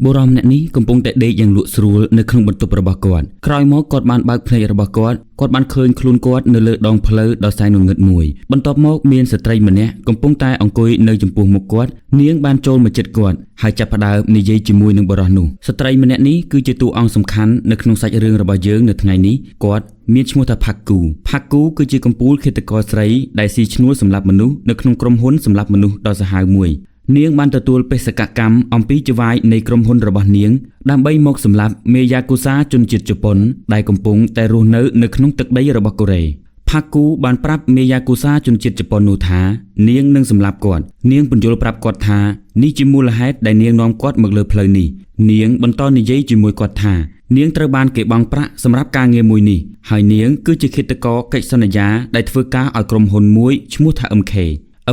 បុរសម្នាក់នេះកំពុងតែដេកយ៉ាងលក់ស្រួលនៅក្នុងបន្ទប់របស់គាត់ក្រោយមកគាត់បានបើកភ្នែករបស់គាត់គាត់បានឃើញខ្លួនគាត់នៅលើដងផ្លូវដ៏សែនងងឹតមួយបន្ទាប់មកមានស្ត្រីម្នាក់កំពុងតែអង្គុយនៅចំពោះមុខគាត់នាងបានចូលមកជិតគាត់ហើយចាប់ផ្ដើមនិយាយជាមួយនឹងបុរសនោះស្ត្រីម្នាក់នេះគឺជាតួអង្គសំខាន់នៅក្នុងសាច់រឿងរបស់យើងនៅថ្ងៃនេះគាត់មានឈ្មោះថាផាក់គូផាក់គូគឺជាកំពូលឃាតករស្រីដែលស៊ីឈ្នួលសម្រាប់មនុស្សនៅក្នុងក្រុមហ៊ុនសម្រាប់មនុស្សដ៏សាហាវមួយ នាងបានទទួលបេសកកម្មអំពីចៅហ្វាយនៃក្រុមហ៊ុនរបស់នាងដើម្បីមកសម្លាប់មេយ៉ាកូសាជនជាតិជប៉ុនដែលកំពុងតែរស់នៅនៅក្នុងទឹកដីរបស់កូរ៉េផាគូបានប្រាប់មេយ៉ាកូសាជនជាតិជប៉ុននោះថានាងនឹងសម្លាប់គាត់នាងពន្យល់ប្រាប់គាត់ថានេះជាមូលហេតុដែលនាងនាំគាត់មកលើផ្លូវនេះនាងបន្តនិយាយជាមួយគាត់ថានាងត្រូវបានគេបង់ប្រាក់សម្រាប់ការងារមួយនេះហើយនាងគឺជាឃាតករកិច្ចសន្យាដែលធ្វើការឲ្យក្រុមហ៊ុនមួយឈ្មោះថា MK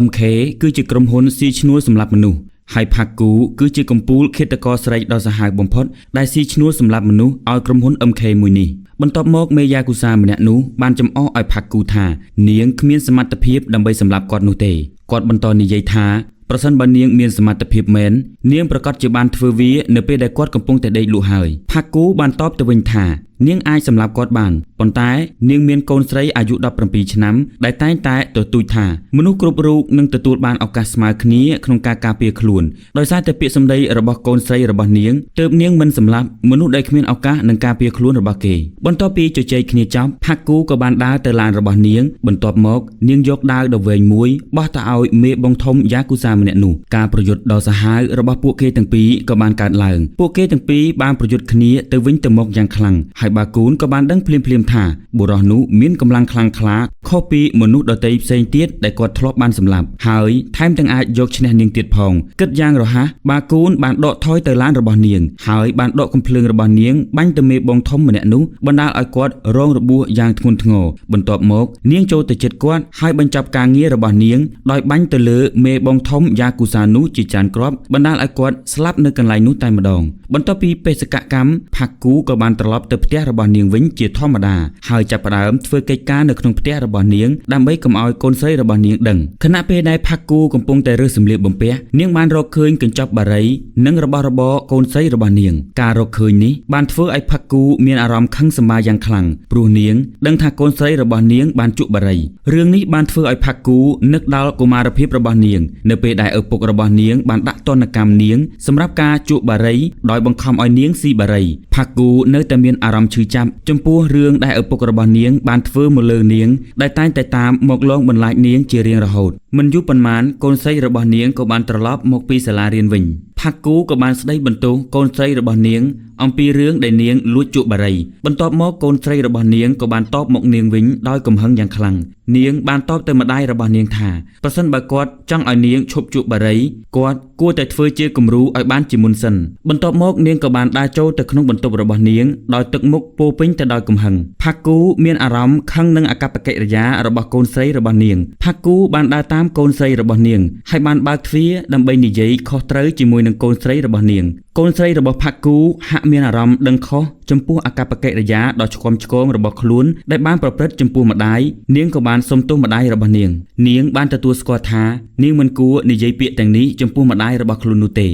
MK គឺជាក្រុមហ៊ុនស៊ីឈ្នួលសម្រាប់មនុស្សហើយផាគូគឺជាកំពូលឃាតករស្រីដ៏សាហាវបំផុតដែលស៊ីឈ្នួលសម្រាប់មនុស្សឲ្យក្រុមហ៊ុន MK មួយនេះបន្ទាប់មកមេយ៉ាគូសាម្នាក់នោះបានចំអកឲ្យផាគូថានាងគ្មានសមត្ថភាពដើម្បីសម្លាប់គាត់នោះទេគាត់បន្តនិយាយថាប្រសិនបើនាងមានសមត្ថភាពមែននាងប្រកាសជាបានធ្វើវានៅពេលដែលគាត់កំពុងតែដេកលក់ហើយផាគូបានតបទៅវិញថានាងអាចសម្លាប់គាត់បានប៉ុន្តែនាងមានកូនស្រីអាយុ17ឆ្នាំដែលតែងតែទទូចថាមនុស្សគ្រប់រូបនឹងទទួលបានឱកាសស្មើគ្នាក្នុងការការពារខ្លួនដោយសារតែពាក្យសម្ដីរបស់កូនស្រីរបស់នាងទើបនាងមិនសម្លាប់មនុស្សដែលគ្មានឱកាសនឹងការពារខ្លួនរបស់គេបន្ទាប់ពីជជែកគ្នាចប់ផាក់គូក៏បានដើរទៅឡានរបស់នាងបន្ទាប់មកនាងយកដាវដ៏វែងមួយបោះទៅឲ្យមេបងធំយ៉ាគូសាម្នាក់នោះការប្រយុទ្ធដ៏សាហាវរបស់ពួកគេទាំងពីរក៏បានកើតឡើងពួកគេទាំងពីរបានប្រយុទ្ធគ្នាទៅវិញទៅមកយ៉ាងខ្លាំងហើយបាគូនក៏បានដឹងភ្លាមៗថាបុរសនោះមានកម្លាំងខ្លាំងក្លាខុសពីមនុស្សដទៃផ្សេងទៀតដែលគាត់ធ្លាប់បានសម្លាប់ហើយថែមទាំងអាចយកឈ្នះនាងទៀតផងគិតយ៉ាងរហ័សបាគូនបានដកថយទៅឡានរបស់នាងហើយបានដកកំភ្លើងរបស់នាងបាញ់ទៅមេបងធំម្នាក់នោះបណ្ដាលឲ្យគាត់រងរបួសយ៉ាងធ្ងន់ធ្ងរបន្ទាប់មកនាងចូលទៅជិតគាត់ហើយបញ្ចប់ការងាររបស់នាងដោយបាញ់ទៅលើមេបងធំយ៉ាគូសានោះជាច្រើនគ្រាប់បណ្ដាលឲ្យគាត់ស្លាប់នៅកន្លែងនោះតែម្ដងបន្ទាប់ពីបេសកកម្មផាគូក៏បានត្រឡប់ទៅផ្ទះរបស់នាងវិញជាធម្មតាហើយចាប់ផ្ដើមធ្វើកិច្ចការនៅក្នុងផ្ទះរបស់នាងដើម្បីកុំឲ្យកូនស្រីរបស់នាងដឹងខណៈពេលដែលផាគូកំពុងតែរើសសម្លៀកបំពាក់នាងបានរកឃើញកញ្ចប់បារីនិងរបស់របរកូនស្រីរបស់នាងការរកឃើញនេះបានធ្វើឲ្យផាគូមានអារម្មណ៍ខឹងសម្បារយ៉ាងខ្លាំងព្រោះនាងដឹងថាកូនស្រីរបស់នាងបានជក់បារីរឿងនេះបានធ្វើឲ្យផាគូនឹកដល់កុមារភាពរបស់នាងនៅពេលដែលឪពុករបស់នាងបានដាក់ទណ្ឌកម្មនាងសម្រាប់ការជក់បារីដោយបង្ខំឲ្យនាងស៊ីបារីផាគូនៅតែមានអារម្មណ៍ឈឺចាប់ចំពោះរឿងដែលឪពុករបស់នាងបានធ្វើមកលើនាងដែលតែងតែតាមមកលងបន្លាចនាងជារៀងរហូតមិនយូរប៉ុន្មានកូនស្រីរបស់នាងក៏បានត្រឡប់មកពីសាលារៀនវិញផាគូក៏បានស្ដីបន្ទោសកូនស្រីរបស់នាងអំពីរឿងដែលនាងលួចជក់បារីបន្ទាប់មកកូនស្រីរបស់នាងក៏បានតបមកនាងវិញដោយកំហឹងយ៉ាងខ្លាំងនាងបានតបទៅម្ដាយរបស់នាងថាប្រសិនបើគាត់ចង់ឲ្យនាងឈប់ជក់បារីគាត់គួរតែធ្វើជាគំរូឲ្យបានជាមុនសិនបន្ទាប់មកនាងក៏បានដើរចូលទៅក្នុងបន្ទប់របស់នាងដោយទឹកមុខពោពេញទៅដោយកំហឹងផាគូមានអារម្មណ៍ខឹងនឹងអាកប្បកិរិយារបស់កូនស្រីរបស់នាងផាគូបានដើរតាមកូនស្រីរបស់នាងហើយបានបើកទ្វារដើម្បីនិយាយខុសត្រូវជាមួយនឹងកូនស្រីរបស់នាងកូនស្រីរបស់ផាគូហាក់មានអារម្មណ៍ដឹងខុសចំពោះអាកប្បកិរិយាដ៏ឆ្គាំឆ្គងរបស់ខ្លួនដែលបានប្រព្រឹត្តចំពោះម្ដាយនាងក៏បានសុំទោសម្ដាយរបស់នាងនាងបានទទួលស្គាល់ថានាងមិនគួរនិយាយពាក្យទាំងនេះចំពោះម្ដាយរបស់ខ្លួននោះទេ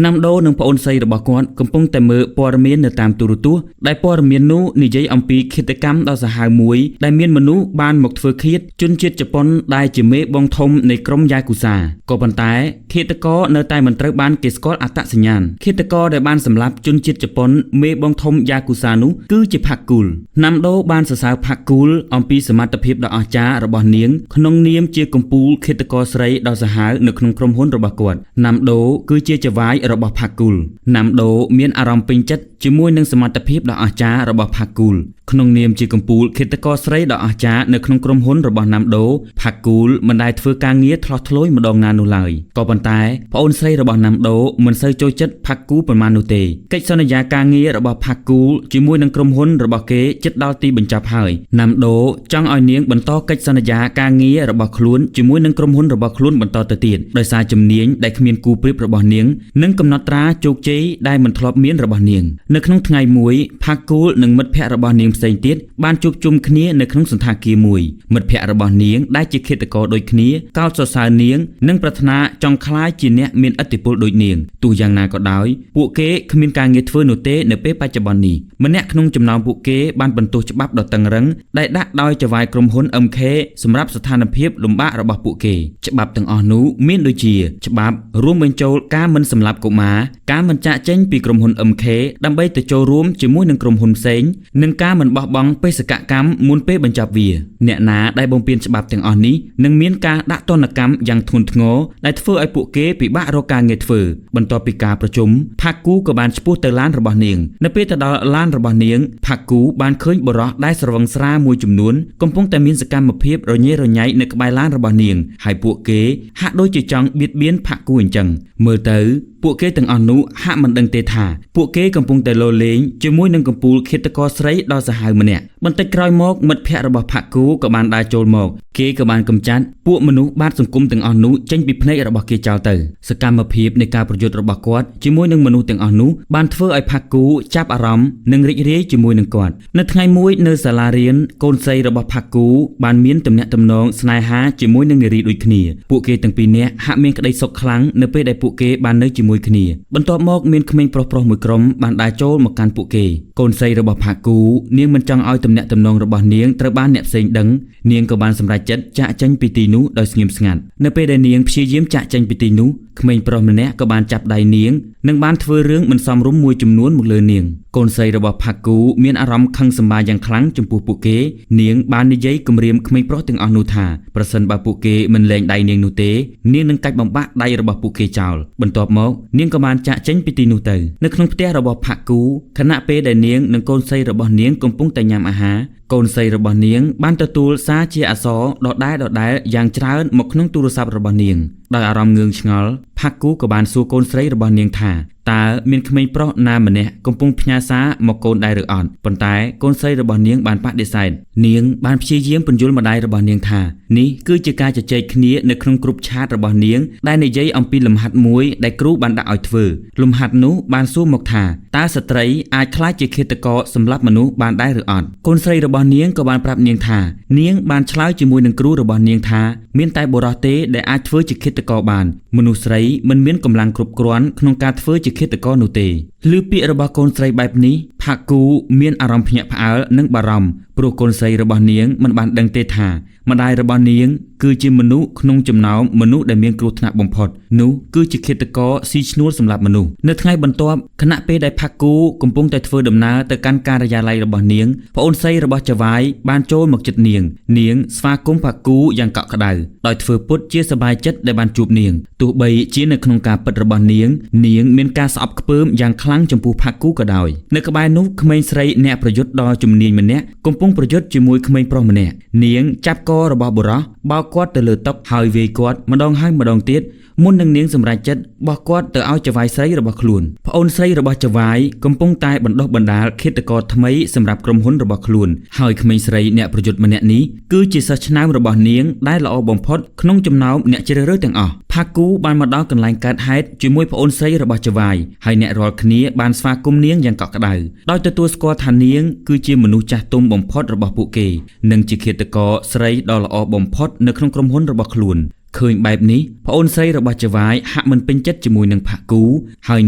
ណាំដូនិងប្អូនស្រីរបស់គាត់កំពុងតែមើលព័ត៌មាននៅតាមទូរទស្សន៍ដែលព័ត៌មាននោះនិយាយអំពីឃាតកម្មដ៏សាហាវមួយដែលមានមនុស្សបានមកធ្វើឃាតជនជាតិជប៉ុនដែលជាមេបងធំនៃក្រុមយ៉ាគូសាក៏ប៉ុន្តែឃាតករនៅតែមិនត្រូវបានគេស្គាល់អត្តសញ្ញាណឃាតករដែលបានសម្លាប់ជនជាតិជប៉ុនមេបងធំយ៉ាគូសានោះគឺជាផាក់គូលណាំដូបានសរសើរផាក់គូលអំពីសមត្ថភាពដ៏អស្ចារ្យរបស់នាងក្នុងនាមជាកំពូលឃាតករស្រីដ៏សាហាវនៅក្នុងក្រុមហ៊ុនរបស់គាត់ណាំដូគឺជាចៅហ្វាយរបស់ផាគូលណាំដូមានអារម្មណ៍ពេញចិត្តជាមួយនឹងសមត្ថភាពដ៏អស្ចារ្យរបស់ផាគូលក្នុងនាមជាកំពូលឃាតករស្រីដ៏អស្ចារ្យនៅក្នុងក្រុមហ៊ុនរបស់ណាំដូផាគូលមិនដែលធ្វើការងារថ្លោះធ្លោយម្ដងណានោះឡើយក៏ប៉ុន្តែប្អូនស្រីរបស់ណាំដូមិនសូវចូលចិត្តផាគូលប៉ុន្មាននោះទេកិច្ចសន្យាការងាររបស់ផាគូលជាមួយនឹងក្រុមហ៊ុនរបស់គេជិតដល់ទីបញ្ចប់ហើយណាំដូចង់ឲ្យនាងបន្តកិច្ចសន្យាការងាររបស់ខ្លួនជាមួយនឹងក្រុមហ៊ុនរបស់ខ្លួនបន្តទៅទៀតដោយសារជំនាញដែលគ្មានគូប្រៀបរបស់នាងនិងកំណត់ត្រាជោគជ័យដែលមិនធ្លាប់មានរបស់នាងនៅក្នុងថ្ងៃមួយផាគូលនិងមិត្តភ័ក្តិរបស់នាង ផ្សេងទៀតបានជួបជុំគ្នានៅក្នុងសណ្ឋាគារមួយមិត្តភ័ក្តិរបស់នាងដែលជាឃាតករដូចគ្នាកោតសរសើរនាងនិងប្រាថ្នាចង់ក្លាយជាអ្នកមានឥទ្ធិពលដូចនាងទោះយ៉ាងណាក៏ដោយពួកគេគ្មានការងារធ្វើនោះទេនៅពេលបច្ចុប្បន្ននេះម្នាក់ក្នុងចំណោមពួកគេបានបន្ទោសច្បាប់ដ៏តឹងរឹងដែលដាក់ដោយចៅហ្វាយក្រុមហ៊ុន MK សម្រាប់ស្ថានភាពលំបាករបស់ពួកគេច្បាប់ទាំងអស់នោះមានដូចជាច្បាប់រួមបញ្ចូលការមិនសម្លាប់កុមារការមិនចាកចេញពីក្រុមហ៊ុន MK ដើម្បីទៅចូលរួមជាមួយនឹងក្រុមហ៊ុនផ្សេងនិងការមិនបោះបង់បេសកកម្មមុនពេលបញ្ចប់វាអ្នកណាដែលបំពានច្បាប់ទាំងអស់នេះនឹងមានការដាក់ទណ្ឌកម្មយ៉ាងធ្ងន់ធ្ងរដែលធ្វើឲ្យពួកគេពិបាករកការងារធ្វើបន្ទាប់ពីការប្រជុំផាគូក៏បានឆ្ពោះទៅឡានរបស់នាងនៅពេលទៅដល់ឡានរបស់នាងផាគូបានឃើញបុរសដែលស្រវឹងស្រាមួយចំនួនកំពុងតែមានសកម្មភាពរញ៉េរញ៉ៃនៅក្បែរឡានរបស់នាងហើយពួកគេហាក់ដូចជាចង់បៀតបៀនផាគូអញ្ចឹងមើលទៅពួកគេទាំងអស់នោះហាក់មិនដឹងទេថាពួកគេកំពុងតែលោលេងជាមួយនឹងកំពូលឃាតករស្រីដ៏សាហាវម្នាក់បន្តិចក្រោយមកមិត្តភ័ក្តិរបស់ផាគូក៏បានដើរចូលមកគេក៏បានកម្ចាត់ពួកមនុស្សបាតសង្គមទាំងអស់នោះចេញពីភ្នែករបស់គេចោលទៅសកម្មភាពនៃការប្រយុទ្ធរបស់គាត់ជាមួយនឹងមនុស្សទាំងអស់នោះបានធ្វើឲ្យផាគូចាប់អារម្មណ៍និងរីករាយជាមួយនឹងគាត់នៅថ្ងៃមួយនៅសាលារៀនកូនស្រីរបស់ផាគូបានមានទំនាក់ទំនងស្នេហាជាមួយនឹងនារីដូចគ្នាពួកគេទាំងពីរនាក់ហាក់មានក្តីសុខខ្លាំងនៅពេលដែលពួកគេបាននៅជាមួយគ្នាបន្ទាប់មកមានក្មេងប្រុសៗមួយក្រុមបានដើរចូលមកកាន់ពួកគេកូនស្រីរបស់ផាគូនាងមិនចង់ឲ្យទំនាក់ទំនងរបស់នាងត្រូវបានអ្នកផ្សេងដឹងនាងក៏បានសម្រេចចិត្តចាកចេញពីទីនោះដោយស្ងៀមស្ងាត់នៅពេលដែលនាងព្យាយាមចាកចេញពីទីនោះក្មេងប្រុសម្នាក់ក៏បានចាប់ដៃនាងនិងបានធ្វើរឿងមិនសមរម្យមួយចំនួនមកលើនាងកូនស្រីរបស់ផាគូមានអារម្មណ៍ខឹងសម្បារយ៉ាងខ្លាំងចំពោះពួកគេនាងបាននិយាយគំរាមក្មេងប្រុសទាំងអស់នោះថាប្រសិនបើពួកគេមិនលែងដៃនាងនោះទេនាងនឹងកាច់បំបាក់ដៃរបស់ពួកគេចោលបន្ទាប់មកនាងក៏បានចាកចេញពីទីនោះទៅនៅក្នុងផ្ទះរបស់ផាគូខណៈពេលដែលនាងនិងកូនស្រីរបស់នាងកំពុងតែញ៉ាំអាហារកូនស្រីរបស់នាងបានទទួលសារជាអក្សរដដែលៗយ៉ាងច្រើនមកក្នុងទូរស័ព្ទរបស់នាងដោយអារម្មណ៍ងឿងឆ្ងល់ផាគូក៏បានសួរកូនស្រីរបស់នាងថាតើមានក្មេងប្រុសណាម្នាក់កំពុងផ្ញើសារមកកូនដែរឬអត់ប៉ុន្តែកូនស្រីរបស់នាងបានបដិសេធនាងបានព្យាយាមពន្យល់ម្ដាយរបស់នាងថានេះគឺជាការជជែកគ្នានៅក្នុងក្រុមឆាតរបស់នាងដែលនិយាយអំពីលំហាត់មួយដែលគ្រូបានដាក់ឲ្យធ្វើលំហាត់នោះបានសួរមកថាតើស្ត្រីអាចក្លាយជាឃាតករសម្លាប់មនុស្សបានដែរឬអត់កូនស្រីរបស់នាងក៏បានប្រាប់នាងថានាងបានឆ្លើយជាមួយនឹងគ្រូរបស់នាងថាមានតែបុរសទេដែលអាចធ្វើជាឃាតករបានមនុស្សស្រីមិនមានកម្លាំងគ្រប់គ្រាន់ក្នុងការធ្វើជាឃាតករនោះទេឮពាក្យរបស់កូនស្រីបែបនេះផាគូមានអារម្មណ៍ភ្ញាក់ផ្អើលនិងបារម្ភព្រោះកូនស្រីរបស់នាងមិនបានដឹងទេថាម្ដាយរបស់នាងគឺជាមនុស្សក្នុងចំណោមមនុស្សដែលមានគ្រោះថ្នាក់បំផុតនោះគឺជាឃាតករស៊ីឈ្នួលសម្រាប់មនុស្សនៅថ្ងៃបន្ទាប់ខណៈពេលដែលផាគូកំពុងតែធ្វើដំណើរទៅកាន់ការិយាល័យរបស់នាងប្អូនស្រីរបស់ចៅហ្វាយបានចូលមកជិតនាងនាងស្វាគមន៍ផាគូយ៉ាងកក់ក្ដៅដោយធ្វើពុតជាសប្បាយចិត្តដែលបានជួបនាងទោះបីជានៅក្នុងការពិតរបស់នាងនាងមានការស្អប់ខ្ពើមយ៉ាងខ្លាំងចំពោះផាគូក៏ដោយនៅក្បែរនោះក្មេងស្រីអ្នកប្រយុទ្ធដ៏ជំនាញម្នាក់កំពុងប្រយុទ្ធជាមួយក្មេងប្រុសម្នាក់នាងចាប់ករបស់បុរសបោកគាត់ទៅលើតុហើយវាយគាត់ម្ដងហើយម្ដងទៀតមុននឹងនាងសម្រេចចិត្តបោះគាត់ទៅឲ្យចៅហ្វាយស្រីរបស់ខ្លួនប្អូនស្រីរបស់ចៅហ្វាយកំពុងតែបណ្ដុះបណ្ដាលឃាតករថ្មីសម្រាប់ក្រុមហ៊ុនរបស់ខ្លួនហើយក្មេងស្រីអ្នកប្រយុទ្ធម្នាក់នេះគឺជាសិស្សឆ្នើមរបស់នាងដែលល្អបំផុតក្នុងចំណោមអ្នកជ្រើសរើសទាំងអស់ផាគូបានមកដល់កន្លែងកើតហេតុជាមួយប្អូនស្រីរបស់ចៅហ្វាយហើយអ្នករាល់គ្នាបានស្វាគមន៍នាងយ៉ាងកក់ក្ដៅដោយទទួលស្គាល់ថានាងគឺជាមនុស្សចាស់ទុំបំផុតរបស់ពួកគេនិងជាឃាតករស្រីដ៏ល្អបំផុតនៅក្នុងក្រុមហ៊ុនរបស់ខ្លួនឃើញបែបនេះប្អូនស្រីរបស់ចៅហ្វាយហាក់មិនពេញចិត្តជាមួយនឹងផាគូហើយ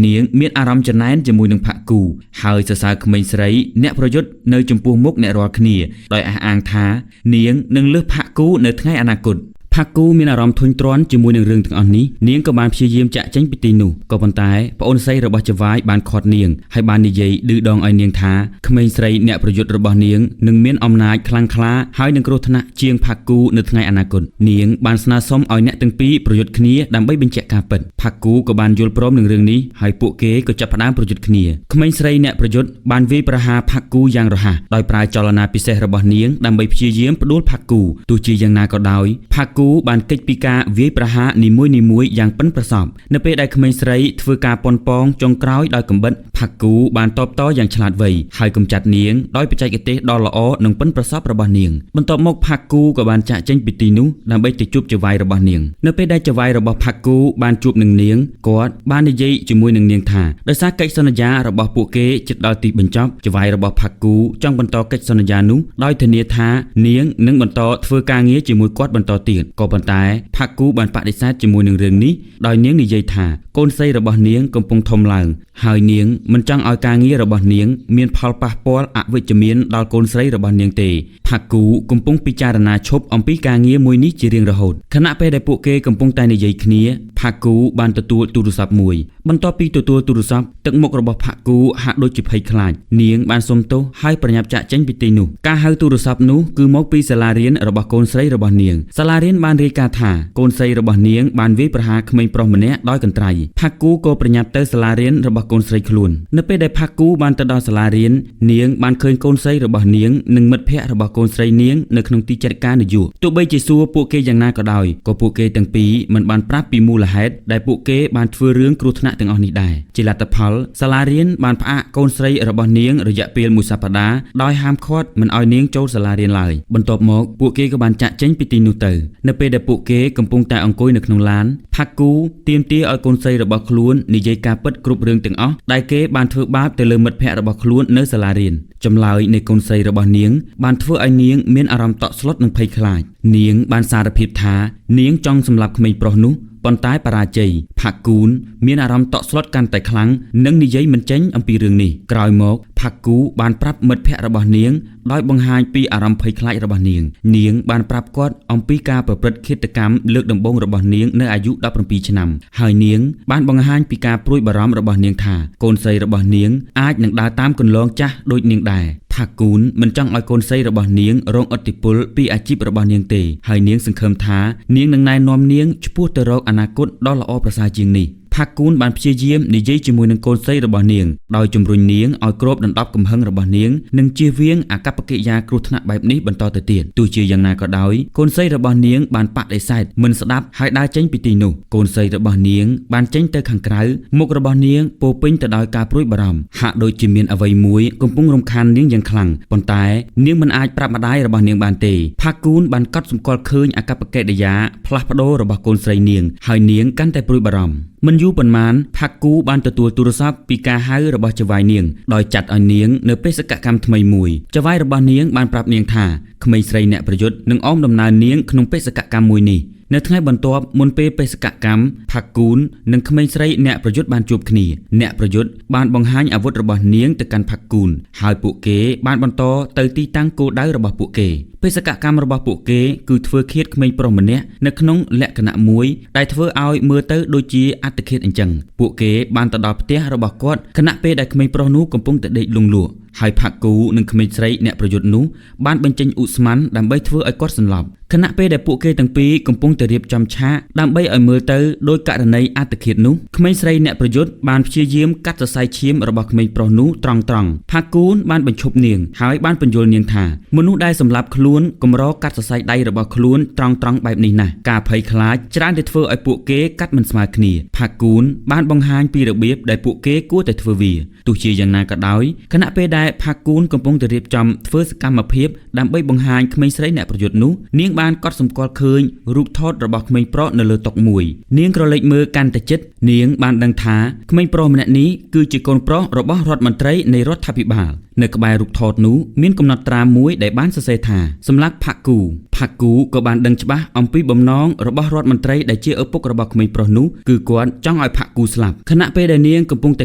នាងមានអារម្មណ៍ច្រណែនជាមួយនឹងផាគូហើយសរសើរក្មេងស្រីអ្នកប្រយុទ្ធនៅចំពោះមុខអ្នករាល់គ្នាដោយអះអាងថានាងនឹងលើសផាគូនៅថ្ងៃអនាគតផាគូមានអារម្មណ៍ធុញទ្រាន់ជាមួយនឹងរឿងទាំងអស់នេះនាងក៏បានព្យាយាមចាក់ចេញពីទីនោះក៏ប៉ុន្តែប្អូនស្រីរបស់ចៅហ្វាយបានឃាត់នាងហើយបាននិយាយឌឺដងឲ្យនាងថាក្មេងស្រីអ្នកប្រយុទ្ធរបស់នាងនឹងមានអំណាចខ្លាំងក្លាហើយនឹងគ្រោះថ្នាក់ជាងផាគូនៅថ្ងៃអនាគតនាងបានស្នើសុំឲ្យអ្នកទាំងពីរប្រយុទ្ធគ្នាដើម្បីបញ្ជាក់ការពិតផាគូក៏បានយល់ព្រមនឹងរឿងនេះហើយពួកគេក៏ចាប់ផ្ដើមប្រយុទ្ធគ្នាក្មេងស្រីអ្នកប្រយុទ្ធបានវាយប្រហារផាគូយ៉ាងរហ័សដោយប្រើចលនាពិសេសរបស់នាងដើម្បីព្យាយាមផ្ដួលផាគូទោះជាយ៉ាងណាក៏ដោយផាគូ បានគេចពីការវាយប្រហារនីមួយៗយ៉ាងប៉ិនប្រសប់នៅពេលដែលក្មេងស្រីធ្វើការប៉ុនប៉ងចុងក្រោយដោយកំបិតផាក់គូបានតបតយ៉ាងឆ្លាតវៃហើយកម្ចាត់នាងដោយបច្ចេកទេសដ៏ល្អនិងប៉ិនប្រសប់របស់នាងបន្ទាប់មកផាក់គូក៏បានចាក់ចេញពីទីនោះដើម្បីទៅជួបចៅហ្វាយរបស់នាងនៅពេលដែលចៅហ្វាយរបស់ផាក់គូបានជួបនឹងនាងគាត់បាននិយាយជាមួយនឹងនាងថាដោយសារកិច្ចសន្យារបស់ពួកគេជិតដល់ទីបញ្ចប់ចៅហ្វាយរបស់ផាក់គូចង់បន្តកិច្ចសន្យានោះដោយធានាថានាងនឹងបន្តធ្វើការងារជាមួយគាត់បន្តទៀតក៏ប៉ុន្តែផាក់គូបានបដិសេធជាមួយនឹងរឿងនេះដោយនាងនិយាយថាកូនស្រីរបស់នាងកំពុងធំឡើងហើយនាងមិនចង់ឲ្យការងាររបស់នាងមានផលប៉ះពាល់អវិជ្ជមានដល់កូនស្រីរបស់នាងទេផាក់គូកំពុងពិចារណាឈប់អំពីការងារមួយនេះជារៀងរហូតខណៈពេលដែលពួកគេកំពុងតែនិយាយគ្នាផាក់គូបានទទួលទូរស័ព្ទមួយបន្ទាប់ពីទទួលទូរស័ព្ទទឹកមុខរបស់ផាក់គូហាក់ដូចជាភ័យខ្លាចនាងបានសុំទោសហើយប្រញាប់ចាក់ចេញពីទីនោះការហៅទូរស័ព្ទនោះគឺមកពីសាលារៀនរបស់កូនស្រីរបស់នាងសាលារៀនបានរាយការណ៍ថាកូនស្រីរបស់នាងបានវាយប្រហារក្មេងប្រុសម្នាក់ដោយកន្ត្រៃផាក់គូក៏ប្រញាប់ទៅសាលារៀនរបស់កូនស្រីខ្លួននៅពេលដែលផាក់គូបានទៅដល់សាលារៀននាងបានឃើញកូនស្រីរបស់នាងនិងមិត្តភ័ក្តិរបស់កូនស្រីនាងនៅក្នុងទីចាត់ការនយោបាយទោះបីជាសួរពួកគេយ៉ាងណាក៏ដោយក៏ពួកគេទាំងពីរមិនបានប្រាប់ពីមូលហេតុដែលពួកគេបានធ្វើរឿងគ្រោះថ្នាក់ទាំងអស់នេះដែរជាលទ្ធផលសាលារៀនបានផ្អាកកូនស្រីរបស់នាងរយៈពេលមួយសប្តាហ៍ដោយហាមឃាត់មិនឲ្យនាងចូលសាលារៀនឡើយបន្ទាប់មកពួកគេក៏បានចាក់ចេញពីទីនោះទៅនៅពេលដែលពួកគេកំពុងតែអង្គុយនៅក្នុងឡានផាក់គូទាមទារឲ្យកូនស្រីរបស់ខ្លួននិយាយការពិតគ្រប់រឿងទាំងអស់ដែលគេបានធ្វើបាបទៅលើមិត្តភ័ក្តិរបស់ខ្លួននៅសាលារៀនចម្លើយនៃកូនស្រីរបស់នាងបានធ្វើឲ្យនាងមានអារម្មណ៍តក់ស្លុតនិងភ័យខ្លាចនាងបានសារភាពថានាងចង់សម្លាប់ក្មេងប្រុសនោះប៉ុន្តែបរាជ័យផាក់គូនមានអារម្មណ៍តក់ស្លុតកាន់តែខ្លាំងនិងនិយាយមិនចេញអំពីរឿងនេះក្រោយមកផាក់គូបានប្រាប់មិត្តភ័ក្តិរបស់នាងដោយបង្ហាញពីអារម្មណ៍ភ័យខ្លាចរបស់នាងនាងបានប្រាប់គាត់អំពីការប្រព្រឹត្តឃាតកម្មលើកដំបូងរបស់នាងនៅអាយុ17ឆ្នាំហើយនាងបានបង្ហាញពីការព្រួយបារម្ភរបស់នាងថាកូនស្រីរបស់នាងអាចនឹងដើរតាមគន្លងចាស់ដូចនាងដែរផាក់គូនមិនចង់ឲ្យកូនស្រីរបស់នាងរងឥទ្ធិពលពីអាជីពរបស់នាងទេហើយនាងសង្ឃឹមថានាងនឹងណែនាំនាងឆ្ពោះទៅរកអនាគតដ៏ល្អប្រសើរជាងនេះផាក់គូនបានព្យាយាមនិយាយជាមួយនឹងកូនស្រីរបស់នាងដោយជំរុញនាងឲ្យគ្របដណ្ដប់កំហឹងរបស់នាងនិងជៀសវាងអាកប្បកិរិយាគ្រោះថ្នាក់បែបនេះបន្តទៅទៀតទោះជាយ៉ាងណាក៏ដោយកូនស្រីរបស់នាងបានបដិសេធមិនស្ដាប់ហើយដើរចេញពីទីនោះកូនស្រីរបស់នាងបានចេញទៅខាងក្រៅមុខរបស់នាងពោពេញទៅដោយការព្រួយបារម្ភហាក់ដូចជាមានអ្វីមួយកំពុងរំខាននាងយ៉ាងខ្លាំងប៉ុន្តែនាងមិនអាចប្រាប់ម្ដាយរបស់នាងបានទេផាក់គូនបានកត់សម្គាល់ឃើញអាកប្បកិរិយាផ្លាស់ប្ដូររបស់កូនស្រីនាងហើយនាងកាន់តែព្រួយបារម្ភមិនយូរប៉ុន្មានផាក់គូបានទទួលទូរស័ព្ទពីការហៅរបស់ចៅហ្វាយនាងដោយចាត់ឲ្យនាងនៅបេសកកម្មថ្មីមួយចៅហ្វាយរបស់នាងបានប្រាប់នាងថាក្មេងស្រីអ្នកប្រយុទ្ធនឹងអមដំណើរនាងក្នុងបេសកកម្មមួយនេះនៅថ្ងៃបន្ទាប់មុនពេលបេសកកម្មផាក់គូននិងក្មេងស្រីអ្នកប្រយុទ្ធបានជួបគ្នាអ្នកប្រយុទ្ធបានបង្ហាញអាវុធរបស់នាងទៅកាន់ផាក់គូនហើយពួកគេបានបន្តទៅទីតាំងគោលដៅរបស់ពួកគេបេសកកម្មរបស់ពួកគេគឺធ្វើឃាតក្មេងប្រុសម្នាក់នៅក្នុងលក្ខណៈមួយដែលធ្វើឲ្យមើលទៅដូចជាអត្តឃាតអញ្ចឹងពួកគេបានទៅដល់ផ្ទះរបស់គាត់ខណៈពេលដែលក្មេងប្រុសនោះកំពុងតែដេកលង់លក់ហើយផាក់គូនិងក្មេងស្រីអ្នកប្រយុទ្ធនោះបានបញ្ចេញឧស្ម័នដើម្បីធ្វើឲ្យគាត់សន្លប់ខណៈពេលដែលពួកគេទាំងពីរកំពុងតែរៀបចំឆាកដើម្បីឲ្យមើលទៅដោយករណីអត្តឃាតនោះក្មេងស្រីអ្នកប្រយុទ្ធបានព្យាយាមកាត់សរសៃឈាមរបស់ក្មេងប្រុសនោះត្រង់ៗផាក់គូនបានបញ្ឈប់នាងហើយបានពន្យល់នាងថាមនុស្សដែលសម្លាប់ខ្លួនកម្រកាត់សរសៃដៃរបស់ខ្លួនត្រង់ៗបែបនេះណាស់ការភ័យខ្លាចច្រើនតែធ្វើឲ្យពួកគេកាត់មិនស្មើគ្នាផាក់គូនបានបង្ហាញពីរបៀបដែលពួកគេគួរតែធ្វើវាទោះជាយ៉ាងណាក៏ដោយខណៈពេលដែលផាក់គូនកំពុងតែរៀបចំធ្វើសកម្មភាពដើម្បីបង្ហាញក្មេងស្រីអ្នកប្រយុទ្ធនោះនាងបានកត់សម្គាល់ឃើញរូបថតរបស់ក្មេងប្រុសនៅលើតុមួយនាងក្រឡេកមើលកាន់តែជិតនាងបានដឹងថាក្មេងប្រុសម្នាក់នេះគឺជាកូនប្រុសរបស់រដ្ឋមន្ត្រីនៃរដ្ឋាភិបាលនៅក្បែររូបថតនោះមានកំណត់ត្រាមួយដែលបានសរសេរថាសម្លាប់ផាក់គូផាក់គូក៏បានដឹងច្បាស់អំពីបំណងរបស់រដ្ឋមន្ត្រីដែលជាឪពុករបស់ក្មេងប្រុសនោះគឺគាត់ចង់ឲ្យផាក់គូស្លាប់ខណៈពេលដែលនាងកំពុងតែ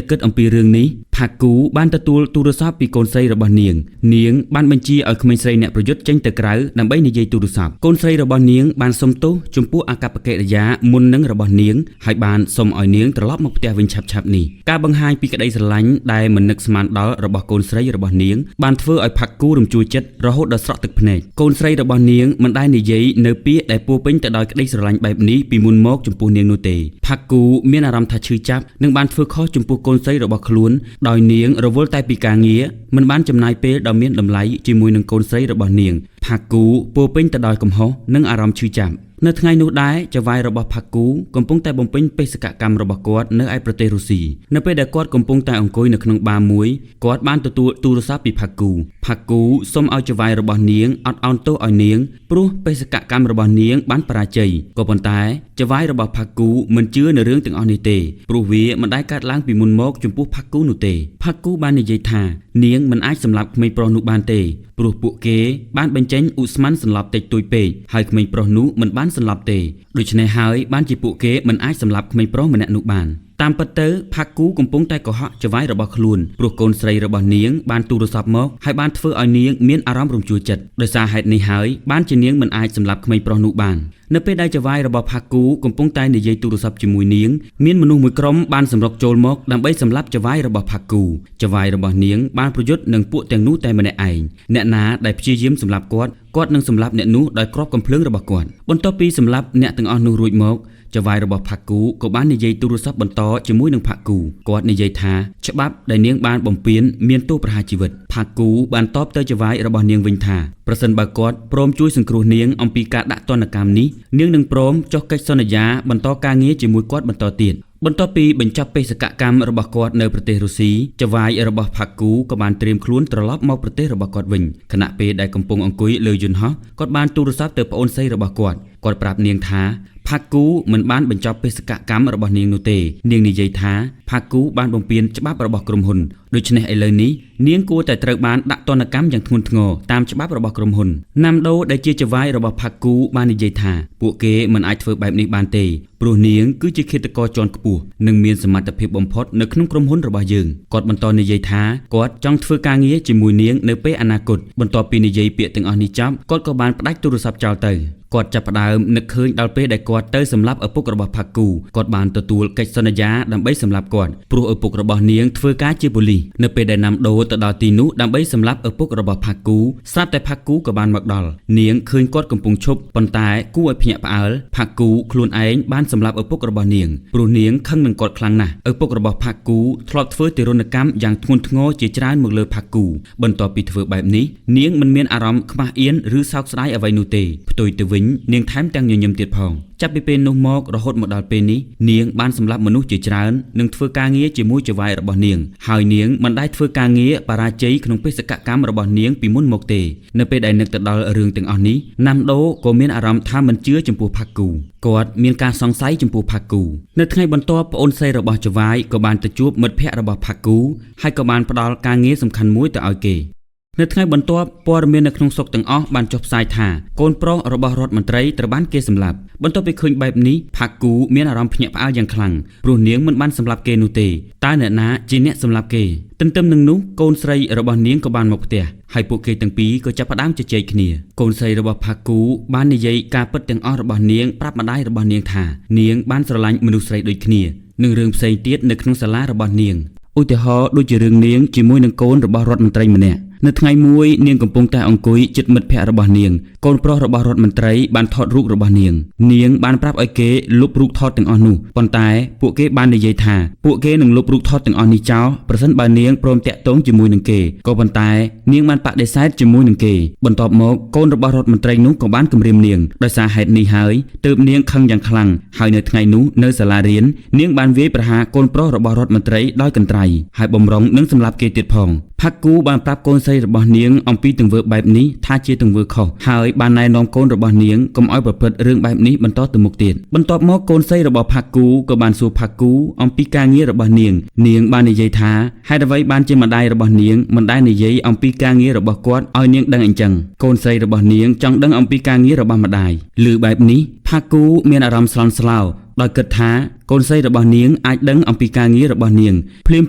គិតអំពីរឿងនេះផាក់គូបានទទួលទូរស័ព្ទពីកូនស្រីរបស់នាងនាងបានបញ្ជាឲ្យក្មេងស្រីអ្នកប្រយុទ្ធចេញទៅក្រៅដើម្បីនិយាយទូរស័ព្ទកូនស្រីរបស់នាងបានសុំទោសចំពោះអាកប្បកិរិយាមុននឹងរបស់នាងហើយបានសុំឲ្យនាងត្រឡប់មកផ្ទះវិញឆាប់ៗនេះការបង្ហាញពីក្តីស្រឡាញ់ដែលមិននឹកស្មានដល់របស់កូនស្រីរបស់នាងបានធ្វើឲ្យផាក់គូរំជួលចិត្តរហូតដល់ស្រក់ទឹកភ្នែកកូនស្រីរបស់នាងមិនដែលនិយាយនៅពាក្យដែលពោពេញទៅដោយក្តីស្រឡាញ់បែបនេះពីមុនមកចំពោះនាងនោះទេផាក់គូមានអារម្មណ៍ថាឈឺចាប់និងបានធ្វើខុសចំពោះកូនស្រីរបស់ខ្លួនដោយនាងរវល់តែពីការងារមិនបានចំណាយពេលដ៏មានតម្លៃជាមួយនឹងកូនស្រីរបស់នាង ផាគូពោរពេញទៅដោយកំហុសនិងអារម្មណ៍ឈឺចាប់នៅថ្ងៃនោះដែរចៅហ្វាយរបស់ផាគូកំពុងតែបំពេញបេសកកម្មរបស់គាត់នៅឯប្រទេសរុស្ស៊ីនៅពេលដែលគាត់កំពុងតែអង្គុយនៅក្នុងបារមួយគាត់បានទទួលទូរស័ព្ទពីផាគូផាគូសូមឲ្យចៅហ្វាយរបស់នាងអត់ឱនទោសឲ្យនាងព្រោះបេសកកម្មរបស់នាងបានបរាជ័យក៏ប៉ុន្តែចៅហ្វាយរបស់ផាគូមិនជឿនៅរឿងទាំងអស់នេះទេព្រោះវាមិនដែលកើតឡើងពីមុនមកចំពោះផាគូនោះទេផាគូបាននិយាយថានាងមិនអាចសម្លាប់ក្មេងប្រុសនោះបានទេព្រោះពួកគេបានបញ្ចេញឧស្ម័នសន្លប់តិចតួចពេកហើយក្មេងប្រុសនោះមិនបានសន្លប់ទេដូច្នេះហើយបានជាពួកគេមិនអាចសម្លាប់ក្មេងប្រុសម្នាក់នោះបានតាមពិតទៅផាគូកំពុងតែកុហកចៅហ្វាយរបស់ខ្លួនព្រោះកូនស្រីរបស់នាងបានទូរស័ព្ទមកហើយបានធ្វើឲ្យនាងមានអារម្មណ៍រំជួលចិត្តដោយសារហេតុនេះហើយបានជានាងមិនអាចសម្លាប់ក្មេងប្រុសនោះបាននៅពេលដែលចៅហ្វាយរបស់ផាគូកំពុងតែនិយាយទូរស័ព្ទជាមួយនាងមានមនុស្សមួយក្រុមបានសម្រុកចូលមកដើម្បីសម្លាប់ចៅហ្វាយរបស់ផាគូចៅហ្វាយរបស់នាងបានប្រយុទ្ធនឹងពួកទាំងនោះតែម្នាក់ឯងអ្នកណាដែលព្យាយាមសម្លាប់គាត់គាត់នឹងសម្លាប់អ្នកនោះដោយគ្រាប់កាំភ្លើងរបស់គាត់បន្ទាប់ពីសម្លាប់អ្នកទាំងអស់នោះរួចមកចៅហ្វាយរបស់ផាគូក៏បាននិយាយទូរស័ព្ទបន្តជាមួយនឹងផាគូគាត់និយាយថាច្បាប់ដែលនាងបានបំពានមានទោសប្រហារជីវិតផាគូបានតបទៅចៅហ្វាយរបស់នាងវិញថាប្រសិនបើគាត់ព្រមជួយសង្គ្រោះនាងអំពីការដាក់ទណ្ឌកម្មនេះនាងនឹងព្រមចុះកិច្ចសន្យាបន្តការងារជាមួយគាត់បន្តទៀតបន្ទាប់ពីបញ្ចប់បេសកកម្មរបស់គាត់នៅប្រទេសរុស្ស៊ីចៅហ្វាយរបស់ផាគូក៏បានត្រៀមខ្លួនត្រឡប់មកប្រទេសរបស់គាត់វិញខណៈពេលដែលកំពុងអង្គុយលើយន្តហោះគាត់បានទូរស័ព្ទទៅប្អូនស្រីរបស់គាត់គាត់ប្រាប់នាងថាផាគូមិនបានបញ្ចប់បេសកកម្មរបស់នាងនោះទេនាងនិយាយថាផាគូបានបំពានច្បាប់របស់ក្រុមហ៊ុនដូច្នេះឥឡូវនេះនាងគួរតែត្រូវបានដាក់ទណ្ឌកម្មយ៉ាងធ្ងន់ធ្ងរតាមច្បាប់របស់ក្រុមហ៊ុនណាំដូដែលជាចៅហ្វាយរបស់ផាគូបាននិយាយថាពួកគេមិនអាចធ្វើបែបនេះបានទេព្រោះនាងគឺជាឃាតករជាន់ខ្ពស់និងមានសមត្ថភាពបំផុតនៅក្នុងក្រុមហ៊ុនរបស់យើងគាត់បន្តនិយាយថាគាត់ចង់ធ្វើការងារជាមួយនាងនៅពេលអនាគតបន្ទាប់ពីនិយាយពាក្យទាំងអស់នេះចប់គាត់ក៏បានផ្ដាច់ទូរស័ព្ទចោលទៅគាត់ចាប់ផ្ដើមនឹកឃើញដល់ពេលដែលគាត់ទៅសម្លាប់ឪពុករបស់ផាគូគាត់បានទទួលកិច្ចសន្យាដើម្បីសម្លាប់គាត់ព្រោះឪពុករបស់នាងធ្វើការជាប៉ូលីសនៅពេលដែលណាំដូទៅដល់ទីនោះដើម្បីសម្លាប់ឪពុករបស់ផាគូស្រាប់តែផាគូក៏បានមកដល់នាងឃើញគាត់កំពុងឈប់ប៉ុន្តែគួរឲ្យភ្ញាក់ផ្អើលផាគូខ្លួនឯងបានសម្លាប់ឪពុករបស់នាងព្រោះនាងខឹងនឹងគាត់ខ្លាំងណាស់ឪពុករបស់ផាគូធ្លាប់ធ្វើទារុណកម្មយ៉ាងធ្ងន់ធ្ងរជាច្រើនមកលើផាគូបន្ទាប់ពីធ្វើបែបនេះនាងមិនមានអារម្មណ៍ខ្មាស់អៀនឬសោកស្ដាយអ្វីនោះទេផ្ទុយទៅវិញនាងថែមទាំងញញឹមទៀតផងចាប់ពីពេលនោះមករហូតមកដល់ពេលនេះនាងបានសម្លាប់មនុស្សជាច្រើននិងធ្វើការងារជាមួយចៅហ្វាយរបស់នាងហើយនាងមិនដែលធ្វើការងារបរាជ័យក្នុងបេសកកម្មរបស់នាងពីមុនមកទេនៅពេលដែលនឹកទៅដល់រឿងទាំងអស់នេះណាំដូក៏មានអារម្មណ៍ថាមិនជឿចំពោះផាគូគាត់មានការសង្ស័យចំពោះផាគូនៅថ្ងៃបន្ទាប់ប្អូនស្រីរបស់ចៅហ្វាយក៏បានទៅជួបមិត្តភ័ក្តិរបស់ផាគូហើយក៏បានផ្ដល់ការងារសំខាន់មួយទៅឲ្យគេនៅថ្ងៃបន្ទាប់ព័ត៌មាននៅក្នុងស្រុកទាំងអស់បានចុះផ្សាយថាកូនប្រុសរបស់រដ្ឋមន្ត្រីត្រូវបានគេសម្លាប់បន្ទាប់ពីឃើញបែបនេះផាគូមានអារម្មណ៍ភ្ញាក់ផ្អើលយ៉ាងខ្លាំងព្រោះនាងមិនបានសម្លាប់គេនោះទេតើអ្នកណាជាអ្នកសម្លាប់គេទន្ទឹមនឹងនោះកូនស្រីរបស់នាងក៏បានមកផ្ទះហើយពួកគេទាំងពីរក៏ចាប់ផ្ដើមជជែកគ្នាកូនស្រីរបស់ផាគូបាននិយាយការពិតទាំងអស់របស់នាងប្រាប់ម្ដាយរបស់នាងថានាងបានស្រឡាញ់មនុស្សស្រីដូចគ្នានិងរឿងផ្សេងទៀតនៅក្នុងសាលារបស់នាងឧទាហរណ៍ដូចជារឿងនាងជាមួយនឹងកូនរបស់រដ្ឋមន្ត្រីម្នាក់នៅថ្ងៃមួយនាងកំពុងតែអង្គុយជិតមិត្តភ័ក្តិរបស់នាងកូនប្រុសរបស់រដ្ឋមន្ត្រីបានថតរូបរបស់នាងនាងបានប្រាប់ឲ្យគេលុបរូបថតទាំងអស់នោះប៉ុន្តែពួកគេបាននិយាយថាពួកគេនឹងលុបរូបថតទាំងអស់នេះចោលប្រសិនបើនាងព្រមតាក់ទងជាមួយនឹងគេក៏ប៉ុន្តែនាងបានបដិសេធជាមួយនឹងគេបន្ទាប់មកកូនរបស់រដ្ឋមន្ត្រីនោះក៏បានគំរាមនាងដោយសារហេតុនេះហើយទើបនាងខឹងយ៉ាងខ្លាំងហើយនៅថ្ងៃនោះនៅសាលារៀននាងបានវាយប្រហារកូនប្រុសរបស់រដ្ឋមន្ត្រីដោយកន្ត្រៃហើយបំរុងនឹងសម្លាប់គេទៀតផងផាគូបានប្រាប់កូនស្រីរបស់នាងអំពីទង្វើបែបនេះថាជាទង្វើខុសហើយបានណែនាំកូនរបស់នាងកុំឲ្យប្រព្រឹត្តរឿងបែបនេះបន្តទៅមុខទៀតបន្ទាប់មកកូនស្រីរបស់ផាគូក៏បានសួរផាគូអំពីការងាររបស់នាងនាងបាននិយាយថាហេតុអ្វីបានជាម្ដាយរបស់នាងមិនដែលនិយាយអំពីការងាររបស់គាត់ឲ្យនាងដឹងអញ្ចឹងកូនស្រីរបស់នាងចង់ដឹងអំពីការងាររបស់ម្ដាយឮបែបនេះផាគូមានអារម្មណ៍ស្លន់ស្លោដោយគិតថាកូនស្រីរបស់នាងអាចដឹងអំពីការងាររបស់នាងភ្លាម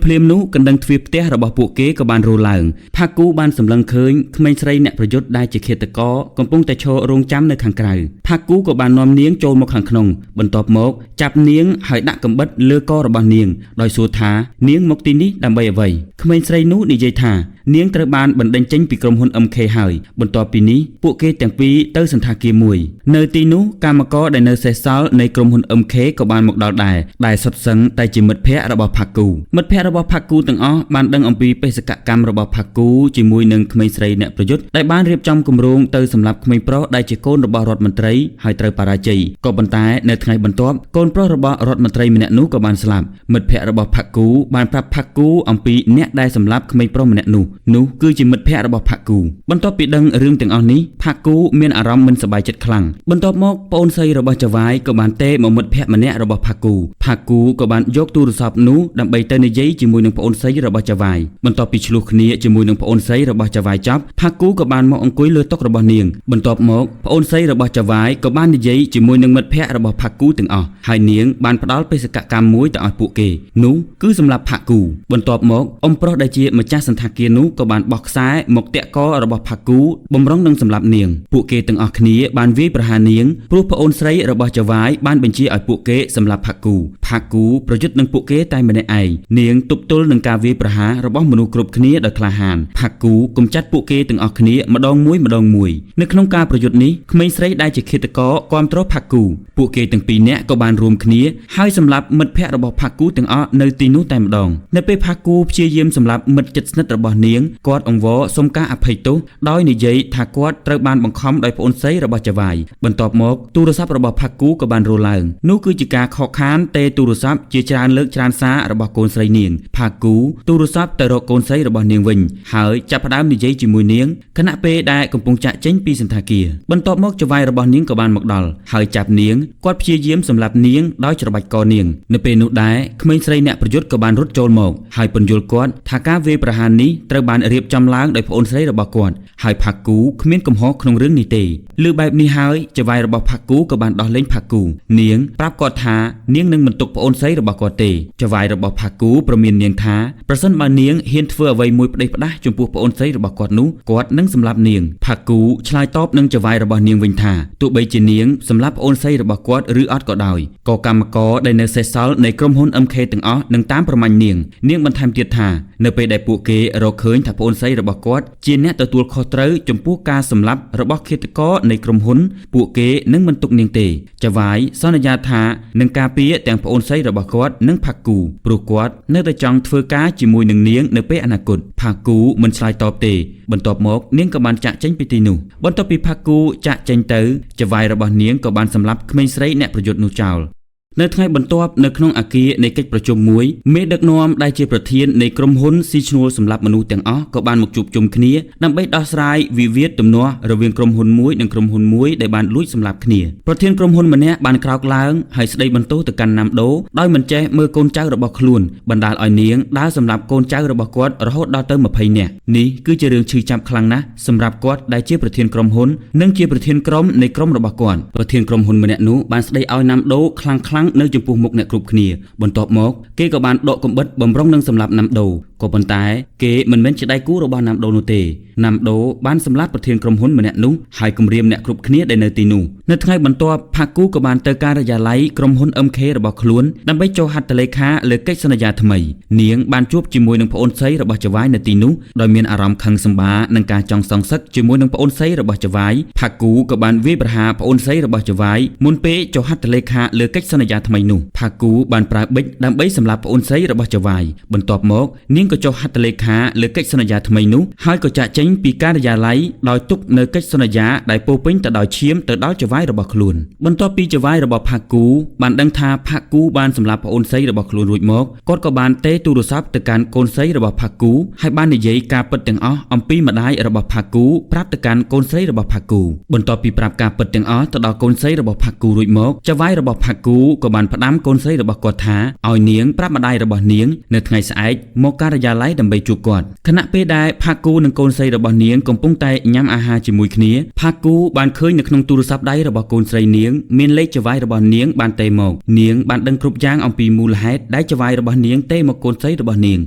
ភ្លាមនោះកណ្ដឹងទ្វារផ្ទះរបស់ពួកគេក៏បានរោលឡើងផាគូបានសម្លឹងឃើញក្មេងស្រីអ្នកប្រយុទ្ធដែលជាឃាតករកំពុងតែឈររងចាំនៅខាងក្រៅផាគូក៏បាននាំនាងចូលមកខាងក្នុងបន្ទាប់មកចាប់នាងហើយដាក់កាំបិតលើករបស់នាងដោយសួរថានាងមកទីនេះដើម្បីអ្វីក្មេងស្រីនោះនិយាយថានាងត្រូវបានបណ្តេញចេញពីក្រុមហ៊ុន MK ហើយបន្ទាប់ពីនេះពួកគេទាំងពីរទៅសណ្ឋាគារមួយនៅទីនោះកម្មករដែលនៅសេសសល់នៃក្រុមហ៊ុន MK ក៏បានមកដល់ដែរ។ ដែរដែលសុទ្ធសឹងតែជាមិត្តភ័ក្តិរបស់ផាគូមិត្តភ័ក្តិរបស់ផាគូទាំងអស់បានដឹងអំពីបេសកកម្មរបស់ផាគូជាមួយនឹងក្មេងស្រីអ្នកប្រយុទ្ធដែលបានរៀបចំគម្រោងទៅសម្លាប់ក្មេងប្រុសដែលជាកូនរបស់រដ្ឋមន្ត្រីហើយត្រូវបរាជ័យក៏ប៉ុន្តែនៅថ្ងៃបន្ទាប់កូនប្រុសរបស់រដ្ឋមន្ត្រីម្នាក់នោះក៏បានស្លាប់មិត្តភ័ក្តិរបស់ផាគូបានប្រាប់ផាគូអំពីអ្នកដែលសម្លាប់ក្មេងប្រុសម្នាក់នោះនោះគឺជាមិត្តភ័ក្តិរបស់ផាគូបន្ទាប់ពីដឹងរឿងទាំងអស់នេះផាគូមានអារម្មណ៍មិនសប្បាយចិត្តខ្លាំងបន្ទាប់មកប្អូនស្រីរបស់ចៅហ្វាយក៏បានទេមកមិត្តភ័ក្តិម្នាក់របស់ផាគូផាគូក៏បានយកទូរស័ព្ទនោះដើម្បីទៅនិយាយជាមួយនឹងប្អូនស្រីរបស់ចៅហ្វាយបន្ទាប់ពីឆ្លោះគ្នាជាមួយនឹងប្អូនស្រីរបស់ចៅហ្វាយចប់ផាគូក៏បានមកអង្គុយលើតុរបស់នាងបន្ទាប់មកប្អូនស្រីរបស់ចៅហ្វាយក៏បាននិយាយជាមួយនឹងមិត្តភ័ក្តិរបស់ផាគូទាំងអស់ហើយនាងបានផ្ដល់បេសកកម្មមួយទៅឲ្យពួកគេនោះគឺសម្រាប់ផាគូបន្ទាប់មកអ៊ំប្រុសដែលជាម្ចាស់សន្តាគារនោះក៏បានបោះខ្សែមកតាក់ករបស់ផាគូបំរុងនឹងសម្លាប់នាងពួកគេទាំងអស់គ្នាបានវាយប្រហារនាងព្រោះប្អូនស្រីរបស់ចៅហ្វាយបានបញ្ជាឲ្យពួកគេសម្លាប់ផាគូផាគូប្រយុទ្ធនឹងពួកគេតែម្នាក់ឯងនាងទប់ទល់នឹងការវាយប្រហាររបស់មនុស្សគ្រប់គ្នាដោយក្លាហានផាគូកំចាត់ពួកគេទាំងអស់គ្នាម្ដងមួយម្ដងមួយនៅក្នុងការប្រយុទ្ធនេះក្មេងស្រីដែលជាឃាតករគាំទ្រផាគូពួកគេទាំងពីរនាក់ក៏បានរួមគ្នាហើយសម្លាប់មិត្តភ័ក្តិរបស់ផាគូទាំងអស់នៅទីនោះតែម្ដងនៅពេលផាគូព្យាយាមសម្លាប់មិត្តជិតស្និទ្ធរបស់នាងគាត់អង្វរសុំការអភ័យទោសដោយនិយាយថាគាត់ត្រូវបានបង្ខំដោយប្អូនស្រីរបស់ចៅហ្វាយបន្ទាប់មកទូរស័ព្ទរបស់ផាគូក៏បានរោឡើងនោះគឺជាការខកខានទេទូរស័ព្ទជាច្រើនលើកច្រើនសាររបស់កូនស្រីនាងផាគូទូរស័ព្ទទៅរកកូនស្រីរបស់នាងវិញហើយចាប់ផ្ដើមនិយាយជាមួយនាងខណៈពេលដែលកំពុងចាក់ចេញពីសន្តាគារបន្ទាប់មកចៅហ្វាយរបស់នាងក៏បានមកដល់ហើយចាប់នាងគាត់ព្យាយាមសម្លាប់នាងដោយច្របាច់កនាងនៅពេលនោះដែរក្មេងស្រីអ្នកប្រយុទ្ធក៏បានរត់ចូលមកហើយពន្យល់គាត់ថាការវាយប្រហារនេះត្រូវបានរៀបចំឡើងដោយប្អូនស្រីរបស់គាត់ហើយផាគូគ្មានកំហុសក្នុងរឿងនេះទេឮបែបនេះហើយចៅហ្វាយរបស់ផាគូក៏បានដោះលែងផាគូនាងប្រាប់គាត់ថានាងនឹងមិនទុកប្អូនស្រីរបស់គាត់ទេចៅហ្វាយរបស់ផាគូព្រមាននាងថាប្រសិនបើនាងហ៊ានធ្វើអ្វីមួយផ្ដេសផ្ដាសចំពោះប្អូនស្រីរបស់គាត់នោះគាត់នឹងសម្លាប់នាងផាគូឆ្លើយតបនឹងចៅហ្វាយរបស់នាងវិញថាទោះបីជានាងសម្លាប់ប្អូនស្រីរបស់គាត់ឬអត់ក៏ដោយក៏កម្មករដែលនៅសេសសល់នៃក្រុមហ៊ុន MK ទាំងអស់នឹងតាមប្រមាញ់នាងនាងបន្ថែមទៀតថានៅពេលដែលពួកគេរកឃើញថាប្អូនស្រីរបស់គាត់ជាអ្នកទទួលខុសត្រូវចំពោះការសម្លាប់របស់ឃាតករនៃក្រុមហ៊ុនពួកគេនឹងមិនទុកនាងទេចៅហ្វាយសន្យាថានឹងការពារទាំងប្អូនស្រីរបស់គាត់និងផាគូព្រោះគាត់នៅតែចង់ធ្វើការជាមួយនឹងនាងនៅពេលអនាគតផាគូមិនឆ្លើយតបទេបន្ទាប់មកនាងក៏បានចាក់ចេញពីទីនោះបន្ទាប់ពីផាគូចាក់ចេញទៅចៅហ្វាយរបស់នាងក៏បានសម្លាប់ក្មេងស្រីអ្នកប្រយុទ្ធនោះចោលនៅថ្ងៃបន្ទាប់នៅក្នុងអគារនៃកិច្ចប្រជុំមួយមេដឹកនាំដែលជាប្រធាននៃក្រុមហ៊ុនស៊ីឈ្នួលសម្រាប់មនុស្សទាំងអស់ក៏បានមកជួបជុំគ្នាដើម្បីដោះស្រាយវិវាទទំនាស់រវាងក្រុមហ៊ុនមួយនិងក្រុមហ៊ុនមួយដែលបានលួចសម្លាប់គ្នាប្រធានក្រុមហ៊ុនម្នាក់បានក្រោកឡើងហើយស្ដីបន្ទោសទៅកាន់ណាំដូដោយមិនចេះមើលកូនចៅរបស់ខ្លួនបណ្ដាលឲ្យនាងដើរសម្លាប់កូនចៅរបស់គាត់រហូតដល់ទៅ20នាក់នេះគឺជារឿងឈឺចាប់ខ្លាំងណាស់សម្រាប់គាត់ដែលជាប្រធានក្រុមហ៊ុននិងជាប្រធានក្រុមនៃក្រុមរបស់គាត់ប្រធានក្រុមហ៊ុនម្នាក់នោះបានស្ដីឲ្យណាំដូខ្លាំងៗនៅចំពោះមុខអ្នកគ្រប់គ្នាបន្ទាប់មកគេក៏បានដកកំបិតបំរុងនឹងសម្លាប់ណាំដូក៏ប៉ុន្តែគេមិនមែនជាដៃគូរបស់ណាំដូនោះទេណាំដូបានសម្លាប់ប្រធានក្រុមហ៊ុនម្នាក់នោះហើយគំរាមអ្នកគ្រប់គ្នាដែលនៅទីនោះនៅថ្ងៃបន្ទាប់ផាគូក៏បានទៅការិយាល័យក្រុមហ៊ុន MK របស់ខ្លួនដើម្បីចុះហត្ថលេខាលើកិច្ចសន្យាថ្មីនាងបានជួបជាមួយនឹងប្អូនស្រីរបស់ចៅហ្វាយនៅទីនោះដោយមានអារម្មណ៍ខឹងសម្បារនិងការចង់សងសឹកជាមួយនឹងប្អូនស្រីរបស់ចៅហ្វាយផាគូក៏បានវាយប្រហារប្អូនស្រីរបស់ចៅហ្វាយមុនពេលចុះហត្ថលេខាលើកិច្ចសន្យាថ្មីនោះផាគូបានប្រើប៊ិចដើម្បីសម្លាប់ប្អូនស្រីរបស់ចៅហ្វាយបន្ទាប់មកនាងក៏ចុះហត្ថលេខាលើកិច្ចសន្យាថ្មីនោះហើយក៏ចាកចេញពីការិយាល័យដោយទុកនៅកិច្ចសន្យាដែលពោពេញទៅដោយឈាមទៅដល់ចៅហ្វាយរបស់ខ្លួនបន្ទាប់ពីចៅហ្វាយរបស់ផាគូបានដឹងថាផាគូបានសម្លាប់ប្អូនស្រីរបស់ខ្លួនរួចមកគាត់ក៏បានទេទូរស័ព្ទទៅកាន់កូនស្រីរបស់ផាគូហើយបាននិយាយការពិតទាំងអស់អំពីម្ដាយរបស់ផាគូប្រាប់ទៅកាន់កូនស្រីរបស់ផាគូបន្ទាប់ពីប្រាប់ការពិតទាំងអស់ទៅដល់កូនស្រីរបស់ផាគូរួចមកចៅហ្វាយរបស់ផាគូក៏បានផ្ដាំកូនស្រីរបស់គាត់ថាឲ្យនាងប្រាប់ម្ដាយរបស់នាងនៅថ្ងៃស្អែកមកការិយាល័យដើម្បីជួបគាត់ខណៈពេលដែលផាគូនិងកូនស្រីរបស់នាងកំពុងតែញ៉ាំអាហារជាមួយគ្នាផាគូបានឃើញនៅក្នុងទូរស័ព្ទដៃរបស់កូនស្រីនាងមានលេខចៅហ្វាយរបស់នាងបានទេមកនាងបានដឹងគ្រប់យ៉ាងអំពីមូលហេតុដែលចៅហ្វាយរបស់នាងទេមកកូនស្រីរបស់នាង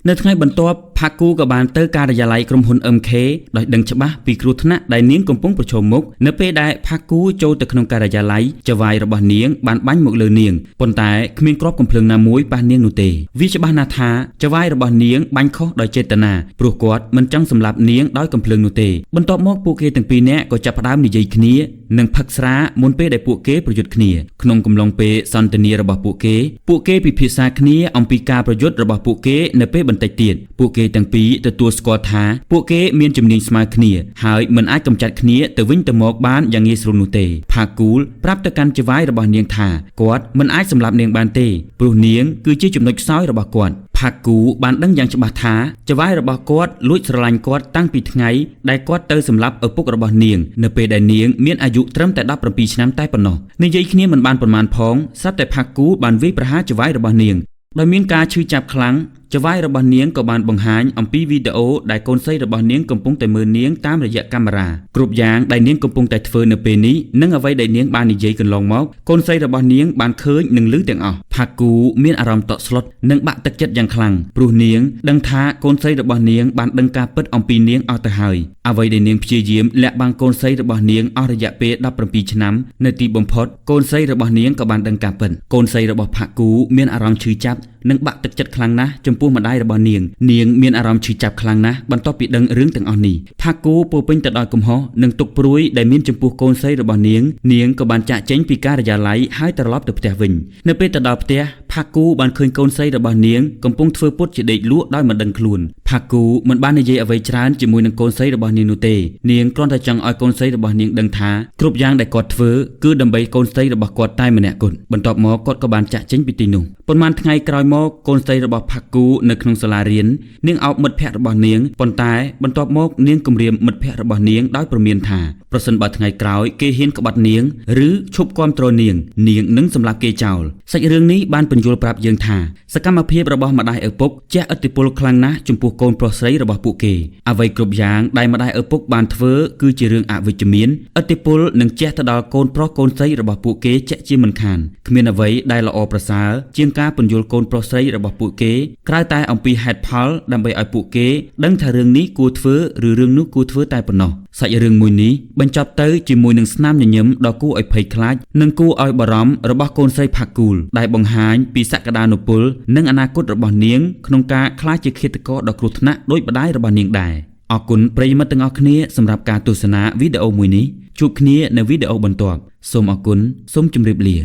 នៅថ្ងៃបន្ទាប់ផាគូក៏បានទៅការិយាល័យក្រុមហ៊ុន MK ដោយដឹងច្បាស់ពីគ្រោះថ្នាក់ដែលនាងកំពុងប្រឈមមុខនៅពេលដែលផាគូចូលទៅក្នុងការិយាល័យចៅហ្វាយរបស់នាងបានបាញ់មកលើនាង នាងប៉ុន្តែគ្មានគ្រាប់កំភ្លើងណាមួយប៉ះនាងនោះទេវាច្បាស់ណាស់ថាចៅហ្វាយរបស់នាងបាញ់ខុសដោយចេតនាព្រោះគាត់មិនចង់សម្លាប់នាងដោយកំភ្លើងនោះទេបន្ទាប់មកពួកគេទាំងពីរនាក់ក៏ចាប់ផ្ដើមនិយាយគ្នានិងផឹកស្រាមុនពេលដែលពួកគេប្រយុទ្ធគ្នាក្នុងកំឡុងពេលសន្ទនារបស់ពួកគេពួកគេពិភាក្សាគ្នាអំពីការប្រយុទ្ធរបស់ពួកគេនៅពេលបន្តិចទៀតពួកគេទាំងពីរទទួលស្គាល់ថាពួកគេមានជំនាញស្មើគ្នាហើយមិនអាចកម្ចាត់គ្នាទៅវិញទៅមកបានយ៉ាងងាយស្រួលនោះទេផាគូលប្រាប់ទៅកាន់ចៅហ្វាយរបស់នាងថាគាត់មិនអាចសម្លាប់នាងបានទេព្រោះនាងគឺជាចំណុចខ្សោយរបស់គាត់ផាគូបានដឹងយ៉ាងច្បាស់ថាចៅហ្វាយរបស់គាត់លួចស្រឡាញ់គាត់តាំងពីថ្ងៃដែលគាត់ទៅសម្លាប់ឪពុករបស់នាងនៅពេលដែលនាងមានអាយុត្រឹមតែ17ឆ្នាំតែប៉ុណ្ណោះនិយាយគ្នាមិនបានប៉ុន្មានផងស្រាប់តែផាគូបានវាយប្រហារចៅហ្វាយរបស់នាងដោយមានការឈឺចាប់ខ្លាំងចៅហ្វាយរបស់នាងក៏បានបង្ហាញអំពីវីដេអូដែលកូនស្រីរបស់នាងកំពុងតែមើលនាងតាមរយៈកាមេរ៉ាគ្រប់យ៉ាងដែលនាងកំពុងតែធ្វើនៅពេលនេះនិងអ្វីដែលនាងបាននិយាយកន្លងមកកូនស្រីរបស់នាងបានឃើញនិងឮទាំងអស់ផាគូមានអារម្មណ៍តក់ស្លុតនិងបាក់ទឹកចិត្តយ៉ាងខ្លាំងព្រោះនាងដឹងថាកូនស្រីរបស់នាងបានដឹងការពិតអំពីនាងអស់ទៅហើយអ្វីដែលនាងព្យាយាមលាក់បាំងកូនស្រីរបស់នាងអស់រយៈពេល17ឆ្នាំនៅទីបំផុតកូនស្រីរបស់នាងក៏បានដឹងការពិតកូនស្រីរបស់ផាគូមានអារម្មណ៍ឈឺចាប់និងបាក់ទឹកចិត្តខ្លាំងណាស់ចំពោះម្ដាយរបស់នាងនាងមានអារម្មណ៍ឈឺចាប់ខ្លាំងណាស់បន្ទាប់ពីដឹងរឿងទាំងអស់នេះផាគូពោពេញទៅដោយកំហុសនិងទុក្ខព្រួយដែលមានចំពោះកូនស្រីរបស់នាងនាងក៏បានចាកចេញពីការិយាល័យហើយត្រឡប់ទៅផ្ទះវិញនៅពេលទៅដល់ផ្ទះផាគូបានឃើញកូនស្រីរបស់នាងកំពុងធ្វើពុតជាដេកលក់ដោយមិនដឹងខ្លួនផាគូមិនបាននិយាយអ្វីច្រើនជាមួយនឹងកូនស្រីរបស់នាងនោះទេនាងគ្រាន់តែចង់ឲ្យកូនស្រីរបស់នាងដឹងថាគ្រប់យ៉ាងដែលគាត់ធ្វើគឺដើម្បីកូនស្រីរបស់គាត់តែម្នាក់គត់បន្ទាប់មកគាត់ក៏បានចាកចេញពីទីនោះប៉ុន្មានថ្ងៃក្រោយមកកូនស្រីរបស់ផាគូនៅក្នុងសាលារៀននាងអោបមិត្តភ័ក្តិរបស់នាងប៉ុន្តែបន្ទាប់មកនាងគំរាមមិត្តភ័ក្តិរបស់នាងដោយព្រមានថាប្រសិនបើថ្ងៃក្រោយគេហ៊ានក្បត់នាងឬឈប់គាំទ្រនាងនាងនឹងសម្លាប់គេចោលសាច់រឿងនេះបានពន្យល់ប្រាប់យើងថាសកម្មភាពរបស់ម្ដាយឪពុកជះឥទ្ធិពលខ្លាំងណាស់ចំពោះកូនប្រុសស្រីរបស់ពួកគេអ្វីគ្រប់យ៉ាងដែលម្ដាយឪពុកបានធ្វើគឺជារឿងអវិជ្ជមានឥទ្ធិពលនឹងជះទៅដល់កូនប្រុសកូនស្រីរបស់ពួកគេជាក់ជាមិនខានគ្មានអ្វីដែលល្អប្រសើរជាងការពន្យល់កូនប្រុសស្រីរបស់ពួកគេក្រៅតែអំពីហេតុផលដើម្បីឲ្យពួកគេដឹងថារឿងនេះគួរធ្វើឬរឿងនោះគួរធ្វើតែប៉ុណ្ណោះសាច់រឿងមួយនេះបញ្ចប់ទៅជាមួយនឹងស្នាមញញឹមដ៏គួរឲ្យភ័យខ្លាចនិងគួរឲ្យបារម្ភរបស់កូនស្រីផាគូលដែលបង្ហាញពីសក្តានុពលនិងអនាគតរបស់នាងក្នុងការក្លាយជាឃាតករដ៏គ្រោះថ្នាក់ដោយម្ដាយរបស់នាងដែរអរគុណប្រិយមិត្តទាំងអស់គ្នាសម្រាប់ការទស្សនាវីដេអូមួយនេះជួបគ្នានៅវីដេអូបន្ទាប់សូមអរគុណសូមជម្រាបលា។